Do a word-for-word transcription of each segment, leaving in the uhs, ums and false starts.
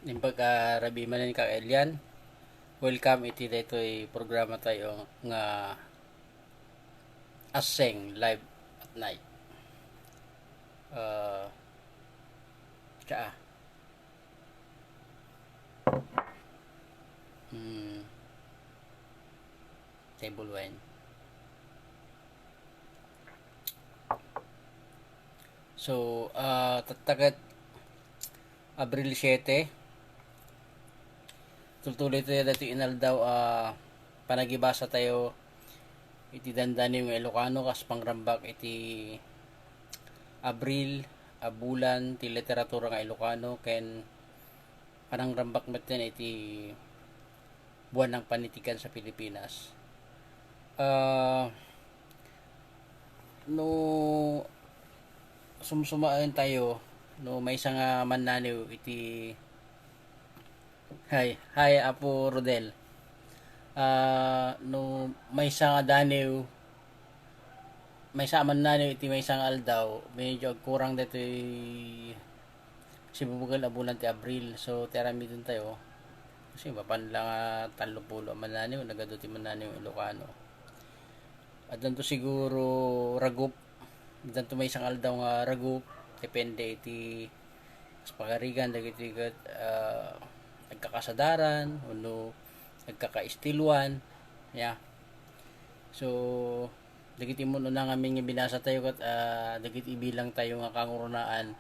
Imbag a rabii manen, Kak Elian. Welcome iti daytoy programa tayo nga Aseng Live at Night. Ah, tsaa. Hmm. Table wine. So, ah, tatta ket Abril siete. Tultuloy tayo daytoy inaldaw a panagibasa tayo iti dandaniw nga Ilocano kas pangrambak iti Abril a bulan ti literatura nga Ilocano ken panangrambak metten iti buwan ng panitikan sa Pilipinas. Ah, no sumsumaen tayo, no maysa nga mannaniw iti, hi, hi, Apo Rodel. Ah, no maysa nga daniw, maysa a mannaniw iti maysa nga aldaw, medyo agkurang daytoy sibubukel a bulan ti Abril. So, ti aramiden tayo, kasi mapan la nga tallopulo a mannaniw, nagadu ti mannaniw Ilocano. Addanto siguro ragup, addanto maysa nga aldaw nga ragup, depende iti kas pagarigan dagiti ket, ah, nagkakasadaran wenno nagkakaistiluan, ya. So, dagiti mun-una ngamin nga binasa tayo ket, ah, dagiti ibilang tayo nga kangrunaan,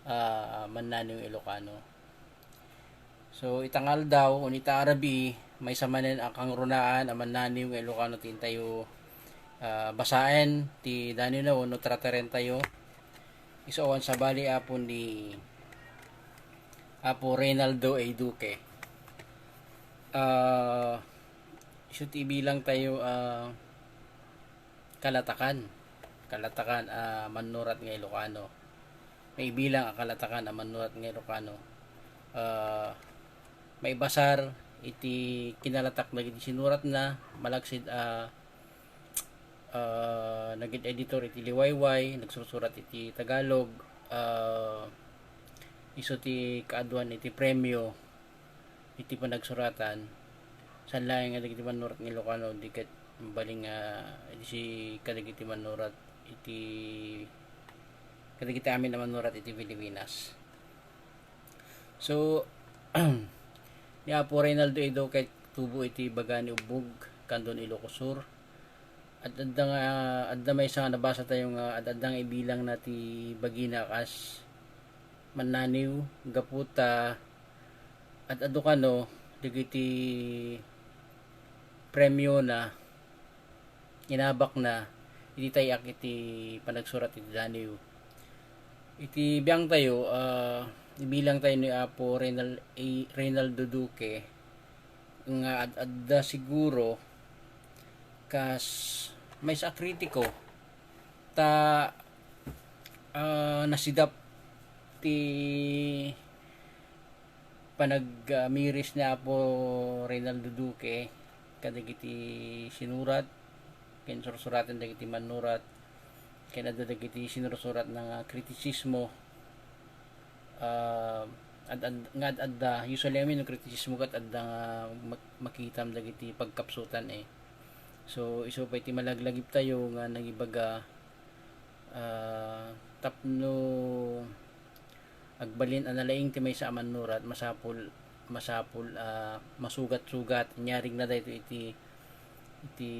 ah, mannaniw Ilocano. So, ita nga aldaw, wenno ita a rabii, maysa manen a kangrunaan a mannaniw nga Ilocano ti intayo, ah, basaen ti daniwna wenno trataren tayo. Isu awan sabali, Apo, ni Apo Reynaldo A. Duque. Ah, isu ti ibilang tayo, ah, kalatakan. Kalatakan a mannurat nga Ilocano. Maibilang a kalatakan a mannurat nga Ilocano. Ah, maibasar iti kinalatak dagiti sinuratna, malaksid a, ah, naging editor iti liwayway, nagsursurat iti Tagalog, ah, isu ti kaaduan iti premio iti panagsuratan, saan laeng nga dagiti mannurat nga Ilocano, di ket mabalin nga idi kadagiti mannurat iti, kadagiti amin a mannurat iti Pilipinas. So, ni Apo Reynaldo A. Duque tubo iti Baga ni Ubbog, Candon, Ilocos Sur. Ad-adda nga, adda maysa nga nabasa tayo nga ad-adda nga ibilangna ti bagina kas mannaniw gapu ta ad-adu kano dagiti premiona, inabakna iti tay-ak iti panagsurat iti daniw. Iti biang tayo, ah, ibilang tayo ni Apo Reynal-, A-, Reynaldo Duque nga ad-adda siguro kas maysa a kritiko ta, ah, nasidap ti panagmiris ni Apo Reynaldo Duque kadagiti sinurat ken sursuraten dagiti mannurat ken adda dagiti sinursuratna nga kritisismo, ah, ad-, ad-, nga ad-adda, usually, I mean, kritisismo ket adda nga mak-, makitam dagiti pagkapsutan, eh. So, isu pay ti malaglagip tayo nga nangibaga, ah, tapno agbalin a nalaing ti maysa a mannurat, masapul, masapul a masugat-sugat. Inyarigna daytoy iti, iti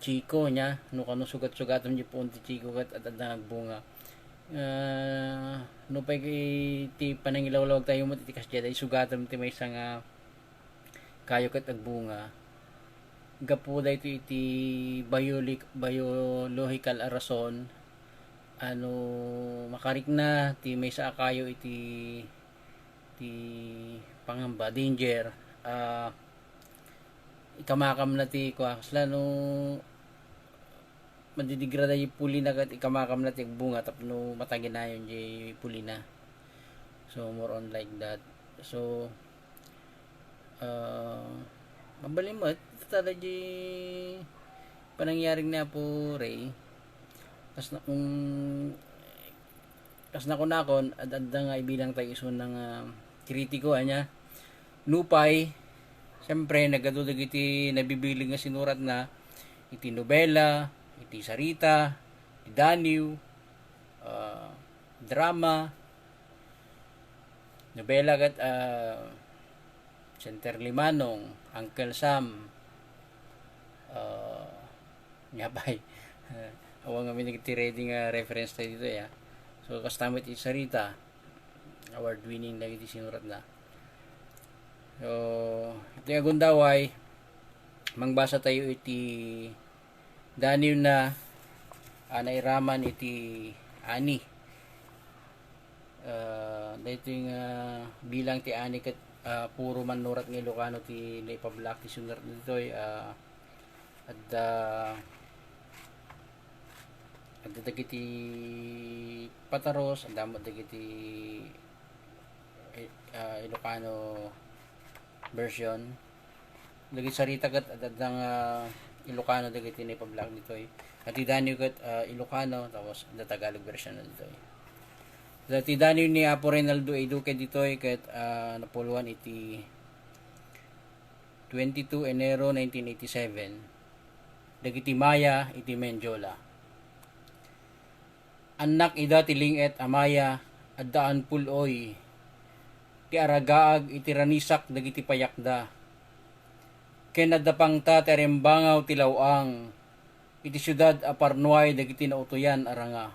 Chico niya, no kano sugat-sugatem di puon ti Chico ket ad-adda nga agbunga. Ah, no pay iti panangilawlawag tayo met iti kasdiay, sugatem ti maysa nga kayo ket agbunga. Gapu daytoy iti bioli-, biological a rason, ano, makarikna ti maysa a kayo iti, ti pangamba, danger. Ah, ikamakamna ti kua, kasla no madidigrada ti pulina ket ikamakamna ti agbunga tapno mataginayon ti pulina. So, more on like that. So, ah, mabalin met, ita daydi panangyarig ni Apo Ray. Kas na-, kung, kas nakunakon, ad-adda nga ibilang tayo isuna nga kritiko, ania. Nupay, siyempre, nagadu dagiti nabibileg nga sinuratna, iti nobela, iti sarita, iti daniw, ah, drama, nobela ket, ah, Sentier ni Manong, Uncle Sam, ah, ania pay. Awan ngamin dagiti ready nga reference tayo ditoy, ah. So, kasta met iti sarita, award-winning dagiti sinuratna. So, iti agundaway, mangbasa tayo iti daniw na, ah, nairaman iti ani. Ah, daytoy nga bilang ti ani ket, ah, puro mannurat nga Ilocano ti naipablaak ti sinurat ditoy, ah, adda, adda dagiti pataros, adda met dagiti, eh, ah, Ilocano version. Dagiti sarita ket adda nga Ilocano dagiti naipablaak ditoy. Iti daniw ket, ah, Ilocano, tapos adda Tagalog version na ditoy. Iti daniw ni Apo Reynaldo A. Duque ditoy ket, ah, napuluan iti twenty-two Enero nineteen eighty-seven, dagiti Maya iti Mendiola. Annak ida ti ling-et a Maya, adda ampul-oy ti aragaag iti ranisak dagiti payakda. Ken adda pangta ti arembangaw ti law-ang iti siudad a parnuay dagiti nautoyan a ranga.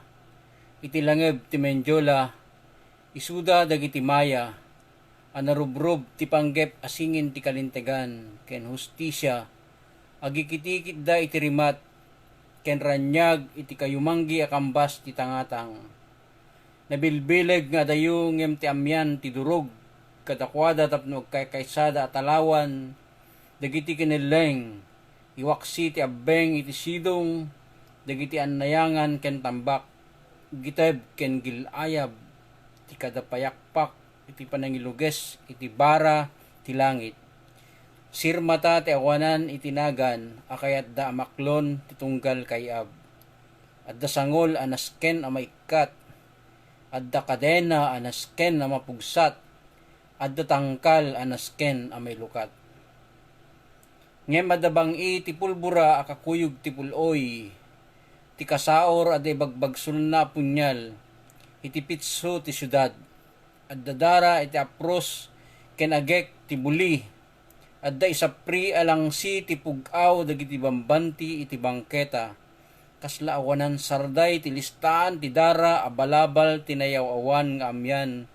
Iti langeb ti Mendiola, isuda dagiti Maya a narubrob ti panggep a singin ti kalintegan ken hustisia, agikitikitda iti rimat ken raniag iti kayumanggi a kambas ti tangatang. Nabilbileg nga adayo ngem ti amian ti durog kadakuada tapno agkaykaysada a talawan dagiti kinelleng, iwaksi ti abbeng iti sidong dagiti annayangan ken tambak, giteb ken gil-ayab ti kadapayakpak iti panangiluges iti bara ti langit. Sirmata ti awanan iti nagan a kayatda a maklon ti tunggal kayab. Adda sangol a nasken a maikkat. Adda kadena a nasken a mapugsat. Adda tangkal a nasken a mailukat. Ngem adda bang-i ti pulbura a kakuyog ti pul-oy, ti kasaur a di bagbagsolna a punial, iti pitso ti siudad. Adda dara iti apros ken agek ti buli. Adda isapri a langsi ti pug-aw dagiti bambanti iti bangketa. Kasla awanan sarday ti listaan ti dara a balabal ti nayaw-awan nga amian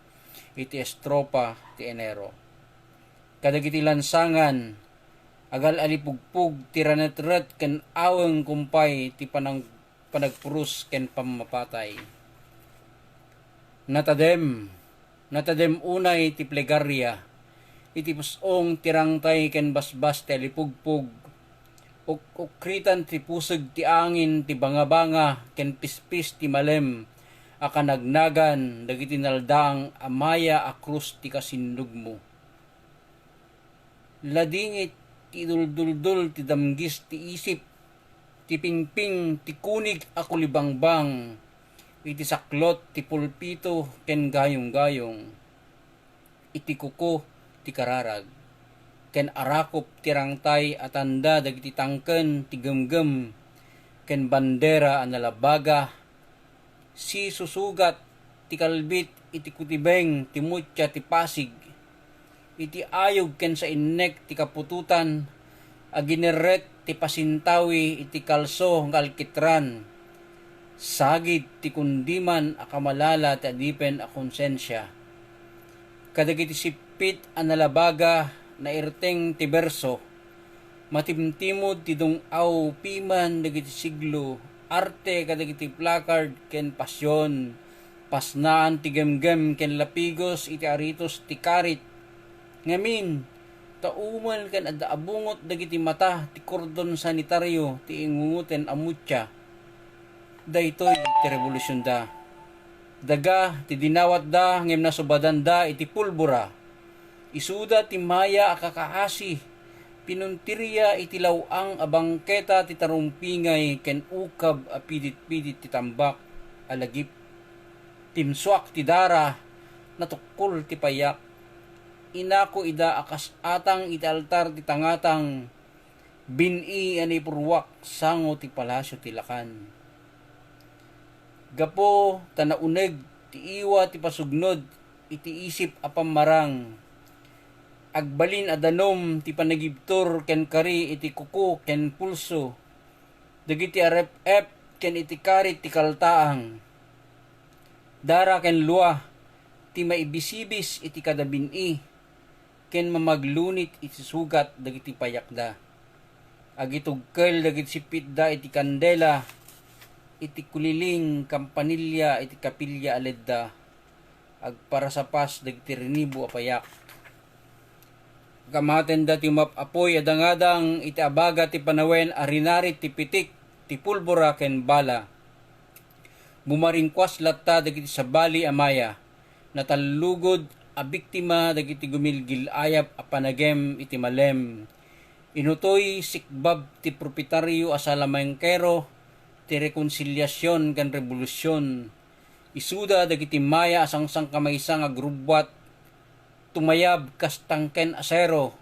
iti estropa ti Enero. Kadagiti lansangan, agal-alipugpog ti ranetret ken aweng kumpay ti panang-, panagpuros ken pammapatay. Natadem, natadem unay ti plegaria, iti pus-ong ti rangtay ken basbas ti alipugpog, uk-ukritan ti puseg ti angin ti bangabanga ken pispis ti malem a kanagnagan dagiti naldang a maya a krus ti kasinnugmo. Ladingit ti idulduldul ti damgis ti isip, ti pingping ti kunig a kulibangbang, iti saklot ti pulpito ken gayonggayong, iti kuko ti kararag, ken arakop ti rangtay a tanda dagiti tangken ti gemgem ken bandera a nalabaga, sisusugat ti kalbit iti kutibeng ti mutia ti Pasig, iti ayog ken sainnek ti kaputotan a ginerret ti pasintawi iti kalso nga alkitran, sagid ti kundiman a kamalala ti adipen a konsensia. Kadagiti sippit a nalabaga, nairteng ti berso, matimtimod ti dung-aw piman dagiti siglo, arte kadagiti placard ken pasion, pasnaan ti gemgem ken lapigos iti aritos ti karit. Ngamin, ta umel ken adda a bungot dagiti mata ti kordon sanitario ti ingunguten a mutia. Daytoy ti rebolusionda. Daga ti dinawatda ngem nasubadanda iti pulbura. Isuda ti maya a kakaasi. Pinuntirya iti law-ang a bangketa ti tarumpingay ken ukab a pidit-pidit ti tambak a lagip. Timsuak ti dara, natukkol ti payak. Inako ida a kas atang iti altar ti tangatang, bin-i a naipurruak sango ti palasio ti Lakan. Gapu ta nauneg ti iwa ti pasugnod iti isip a pammarang, agbalin a danum ti panagibtur ken kari iti kuku ken pulso dagiti arep-ep ken iti karit ti kaltaang. Dara ken lua ti maibisibis iti kada bin-i ken mamaglunit iti sugat dagiti payakda. Agitugkel dagiti sippitda iti kandela, iti kuliling, kampanilya, iti kapilya a ledda. Agparasapas dagiti rinibo a payak. Kamatenda ti umap-apoy a dangadang iti abaga ti panawen a rinarit ti pitik, ti pulbura ken bala. Bumaringkuas latta dagiti sabali a maya. Natallugod a biktima dagiti gumilgil-ayab a panagem iti malem. Inutoy sikbab ti propetario a salamangkero ti rekonsiliasion ken rebolusion. Isuda dagiti maya a sangsangkamaysa nga agrubbuat, tumayab kas tangken asero,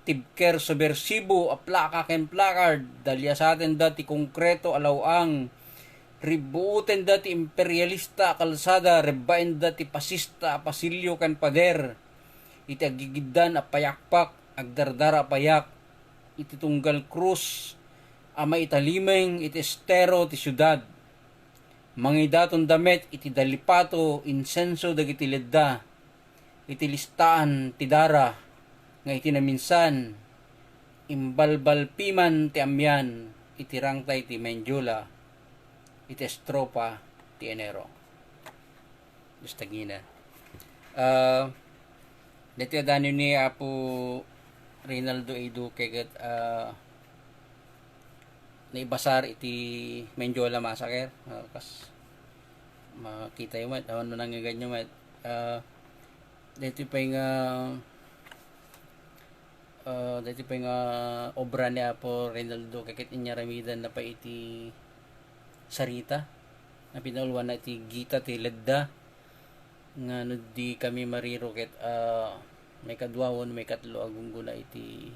tibker submersibo a plaka ken placard, daliasatenda ti konkreto a law-ang, ribbuotenda ti imperialista a kalsada, rebbaenda ti pasista a pasilio ken pader. Iti agigiddan a payakpak, agdardara a payak, iti tunggal krus a maitalimeng iti estero ti siudad. Mangidatonda met iti dalipato, insenso dagiti ledda, iti listaan ti dara nga iti naminsan, imbalbalpi man ti amian iti rangtay ti Mendiola iti estropa ti Enero. Destagina. Ah, daytoy a daniw ni Apo Reynaldo A. Duque ket, ah, naibasar iti Mendiola Massacre. Ah, kas makitayo met, awan no nangngeganyo met. Ah, daytoy pay nga, ah, daytoy pay nga obra ni Apo Reynaldo Duque ket inyaramidanna pay iti sarita. Napinauluanna iti gita ti ledda nga no di kami mariro ket, ah, maikadua wenno maikatlo a gunggona iti,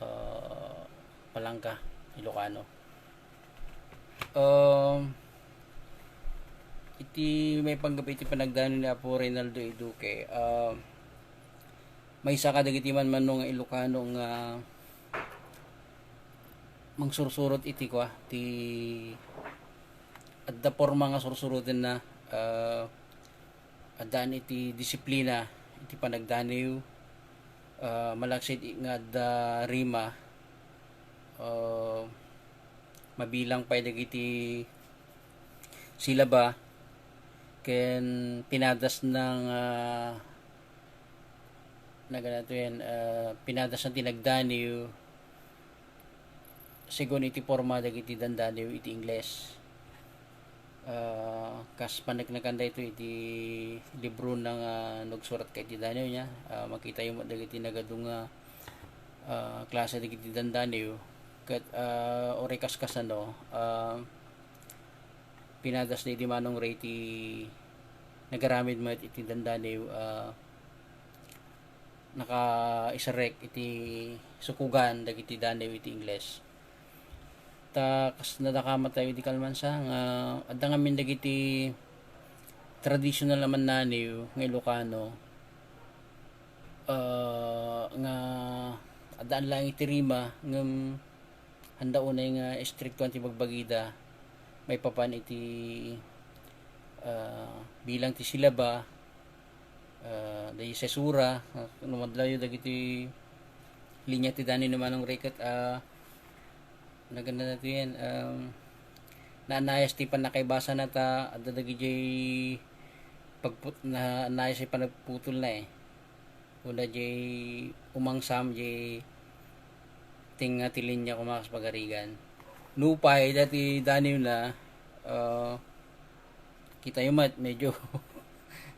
ah, palangka, Ilocano. Um, iti maipanggep iti panagdaniw ni Apo Reynaldo A. Duque, ah, maysa kadagiti manmano nga Ilocano nga mangsursurot iti kua, ti adda porma nga sursurotenna, ah, addaan iti disiplina iti panagdaniw, ah, malaksid nga adda rima, ah, mabilang pay dagiti silaba ken pinadasna nga, naganatoyen, ah, pinadasna ti nagdaniw segun iti porma dagiti dandaniw iti Ingles. Ah, kas paneknekan daytoy iti librona nga nagsurat ket iti daniw niya, ah, makitayo met dagiti nagadu nga, ah, klase dagiti dandaniw. Ket, ah, uray kas kasano, ah, pinadasna idi Manong Ray ti nagaramid met iti dandaniw, ah, nakaiserrek iti sukogan dagiti daniw iti Ingles. Ta kas nadakamat tayo idi kalmansa nga adda ngamin dagiti traditional a mannaniw nga Ilocano, ah, nga addaan laeng iti rima ngem handa unay nga istriktoan ti bagbagida maipapan iti, ah, bilang ti silaba, ah, daydi sesura, ah, no madlayo dagiti linya ti daniw ni Manong Ray ket, ah, naganda na to yan, um, naanayas ti pannakaibasana ta adda dagidiay pagput-, naanayas ti panagputolna eh. Kuna jay umangsam jay tinga ti linya koma kas pagarigan. Nupay dati daniwna, ah, kitayo met, medyo,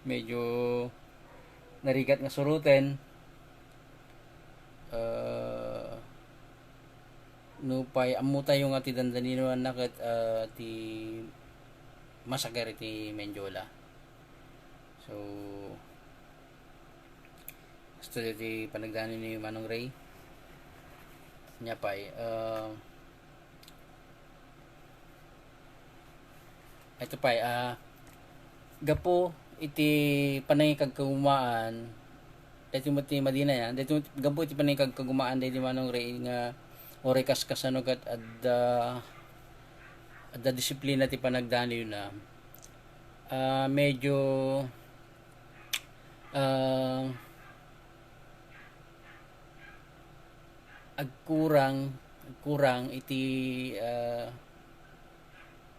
medyo narigat nga suroten. Ah, nupay ammo tayo nga ti dandaniwanna ket, ah, ti massacre iti Mendiola. So, Gusto ti panagdani ni Manong Ray. Nia pay, ah, ito pay, ah, gapu iti panangikagkagumaan, daytoy met ti madina ya, daytoy met, gapu iti panangikagkagumaan daydi Manong Ray nga uray kaskasano ket adda, adda disiplina ti panagdaniwna. Ah, medyo, ah, agkurang, agkurang iti, ah,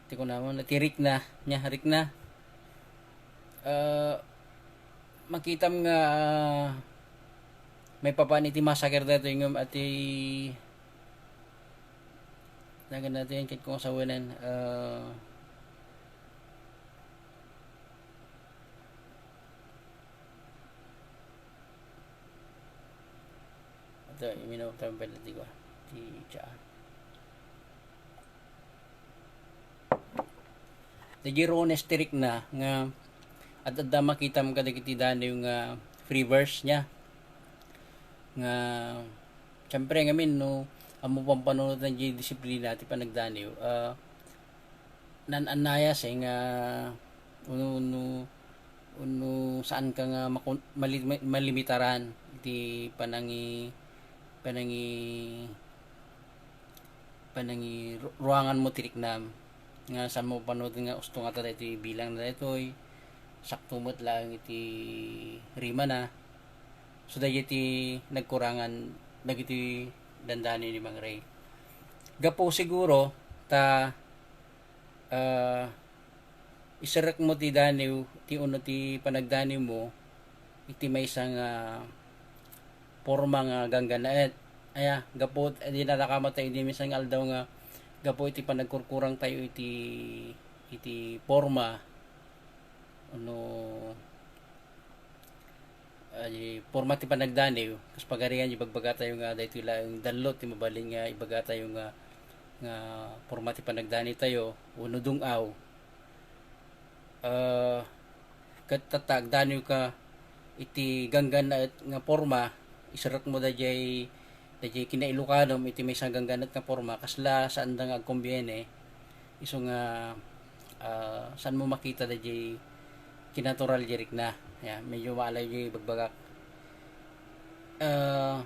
ti kunamon, iti rikna, nia, rikna. Ah, makitam nga, ah, maipapan iti masaker daytoy ngem iti nagan natin ket kung sawanen, ah, ito, iminaw tayo pala, di ba? Ti tsaa. Daydi runes ti rikna nga ad-adda makitam kadagiti daniw nga free verse nia. Nga, siyempre, ngamin, no, ammo pampanunotan ti disiplina ti panagdaniw, ah, naan-annayas, eh, nga, uno, uno, uno, saan ka nga makon-, mali-, ma-, malimitaran iti panangi-, panangi-, panangi-, ru-, ruanganmo ti riknam. Nga saan mo panunoten nga usto ngata daytoy bilang na daytoy, sakto met laeng iti rimana. So, daydiay ti nagkurangan dagiti dandani ni Mang Ray. Gapu siguro ta, ah, iserrekmo ti daniw, ti uno ti panagdaniwmo iti maysa nga porma nga ganggannaet. Aya, gapu, di nadakamat tayo idi maysa nga aldaw nga gapu iti panagkurkurang tayo iti, iti porma, no, ay, porma ti panagdaniw, kas pagarigan, ibagbaga tayo nga daytoy laeng dallot ti mabalin nga ibaga tayo nga, nga porma ti panagdaniw tayo, wenno dung-aw. Ah, ket tatta, agdaniw ka iti ganggannaet nga porma, iserrekmo daydiay, daydiay kinailokanom iti maysa ganggannaet nga porma, kasla saanda nga agkombiene, isu nga, ah, saanmo makita daydiay kinatural di rikna. Ya, medyo maalay di bagbagak. Ah,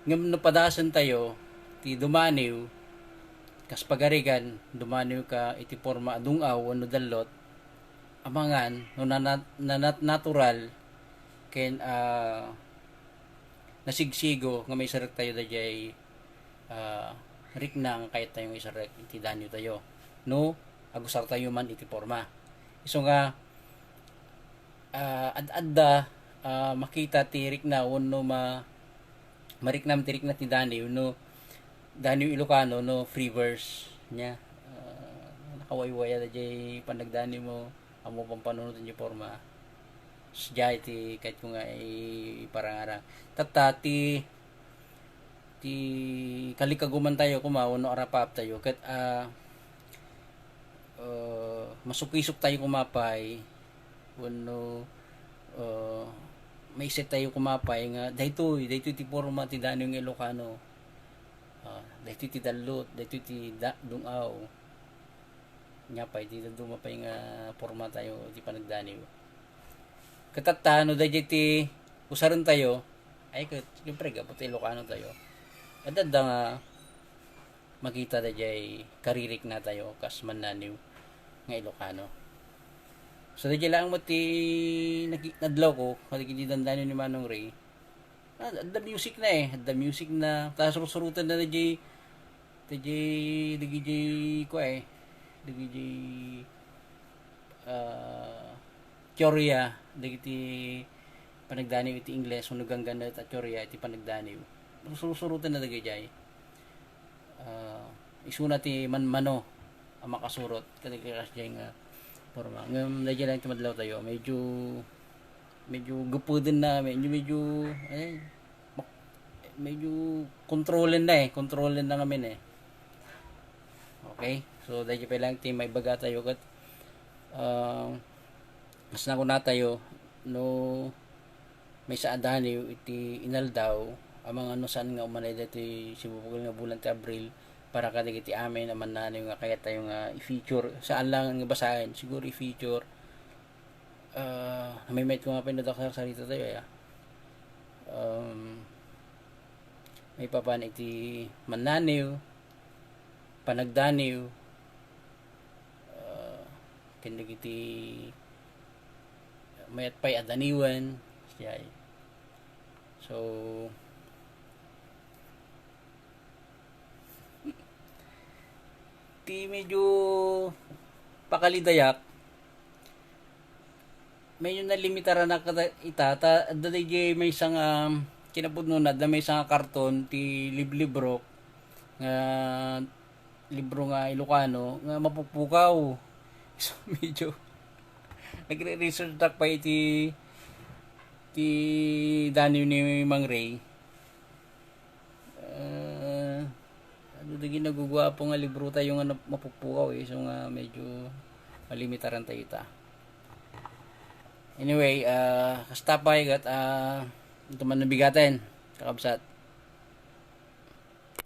ngem no padasen tayo ti dumaniw, kas pagarigan, dumaniw ka iti porma a dung-aw wenno dallot, amangan no nanat-, nanat-, natural ken, ah, nasigsigo nga maiserrek tayo daydiay, ah, rikna nga kayat tayo nga iserrek iti daniw tayo no agusar tayo man iti porma. Isu nga, ah, ad-adda, ah, makita ti rikna wenno ma-, mariknam ti rikna ti daniw no daniw Ilocano no free verse nia. Ah, nakawaywaya daydiay panagdaniw mo, ammo pampanunoten ti porma. Sadiay ti kayatko nga i-, iparangarang. Tatta ti, ti kalikaguman tayo koma wenno arapaap tayo ket, ah, ah, masukisok tayo koma pay wenno, ah, maiset tayo koma pay nga daytoy, daytoy ti porma ti daniw nga Ilocano. Ah, daytoy ti dallot, daytoy ti da-, dung-aw. Nia pay, ti dadduma pay nga porma tayo iti panagdaniw. Ket tatta, no daydiay ti usaren tayo, ay, ket, siyempre, gapu ta Ilocano tayo. Adda nga makita daydiay karirikna tayo kas mannaniw nga Ilocano. So, daydiay laeng met ti naki-, nadlawko, kadagiti dandani ni Manong Ray. Ah, adda music na eh. Adda music na. Ta sursuroten na daydiay, daydiay, daydiay, kua eh. Daydiay, ah, teoria, dagiti panagdaniw iti Ingles, wenno ganggannaet a teoria iti panagdaniw. Sursuroten na daydiay. Ah, isuna ti manmano a makasurot kadagiti kasdiay nga porma. Ngem daydiay laeng ti madlaw tayo, medyo, medyo gupuden na, medyo, medyo, eh, mak-, medyo kontrolen na eh, kontrolen na ngamin eh. Okay? So, daydiay pay laeng ti maibaga tayo ket, ah, kas nakuna tayo, no, maysa a daniw iti inaldaw, amangan no saan nga umanay daytoy sibubukel nga bulan ti Abril para kadagiti amin a mannaniw nga kayat tayo nga i-feature. Saan lang nga basaen, siguro i-feature. Ah, namimit ko nga pin no daksa sarita tayo, ya. Um, maipapan iti mannaniw, panagdaniw, ah, ken dagiti mayat pay a daniwen, siya. So, ti medyo pakalidayak, medyo nalimitaran na kada ita, ta, adda dayjay maysa nga, kinapudnona, adda maysa nga karton, ti liblibro, nga libro nga Ilocano, nga mapukpukaw. So, medyo, nagre-research tak pa iti, ti daniw ni Mang Ray. Ah, ano, dagiti naguguapo nga libro tayo nga nap-, mapukpukaw, eh. So nga, medyo malimitaran tayo ita. Anyway, ah, kasta pay ket, ah, ito man nabigaten, kakabsat.